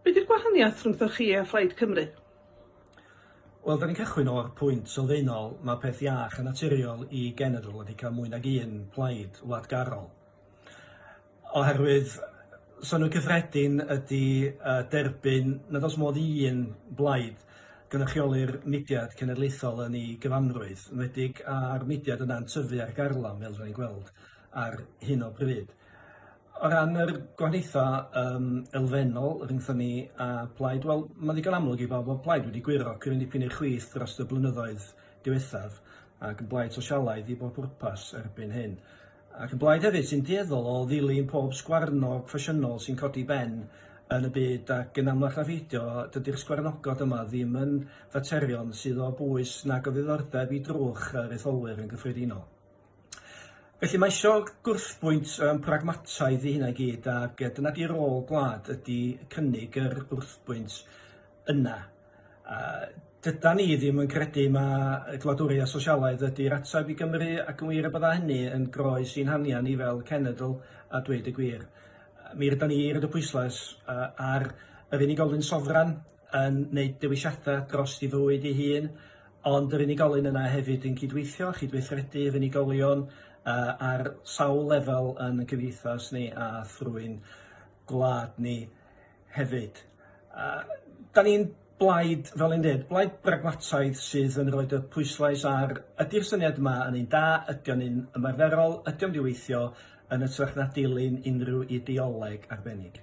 Be 'di'r gwahaniaeth rhwngthoch chi a Phlaid Cymru? Wel, da ni'n cychwyn o'r pwynt sylfaenol, mae peth iach a naturiol i genedl ydy cael mwy nag un plaid wladgarol. Oherwydd synnwyr cyffredin ydy yy derbyn nad oes modd i un blaid gynrychioli'r mudiad cenedlaethol yn ei gyfanrwydd, yn enwedig a'r mudiad yna'n tyfu ar garlam fel 'dan ni'n gweld ar hyn o bryd. O ran yr gwahaniaethau yym elfennol rhyngthon ni a Plaid, wel ma'n ddigon amlwg i bawb bod Plaid wedi gwyro cryn dipyn i'r chwith dros y blynyddoedd diwethaf ac yn blaid sosialaidd i bob pwrpas erbyn hyn. Ac yn blaid hefyd sy'n dueddol o ddilyn pob sgwarnog ffasiynol sy'n codi ben yn y byd ac yn amlach na pheidio dydi'r sgwarnogod yma ddim yn faterion sydd o bwys nag o ddiddordeb i drwch yr etholwyr yn gyffredinol. Felly mae isio gwrthbwynt yym pragmataidd i hynna i gyd ag yy dyna 'di rôl gwlad ydi cynnig yr gwrthbwynt yna. Yy dydan ni ddim yn credu ma' yy gwladwriaeth sosialaidd ydi'r ateb i Gymru ac yn wir y bydda hynny yn groes i'n hanian ni fel cenedl a dweud y gwir. Yy mi rydan ni roid y pwyslais yy ar yr unigolyn sofran yn neud dewisiada drost 'i fywyd ei hun Ond yr unigolyn yna hefyd yn cydweithio a chydweithredu efo unigolion yy ar sawl lefel yn y gymdeithas ni a thrwy'n gwlad ni hefyd. Yy 'dan ni'n blaid, fel o'n i'n deud, blaid bragmataidd sydd yn roid y pwyslais ar ydi'r syniad yma yn un da, ydi o'n un ymarferol, ydi o'n mynd i weithio, yn hytrach na dilyn unrhyw ideoleg arbennig.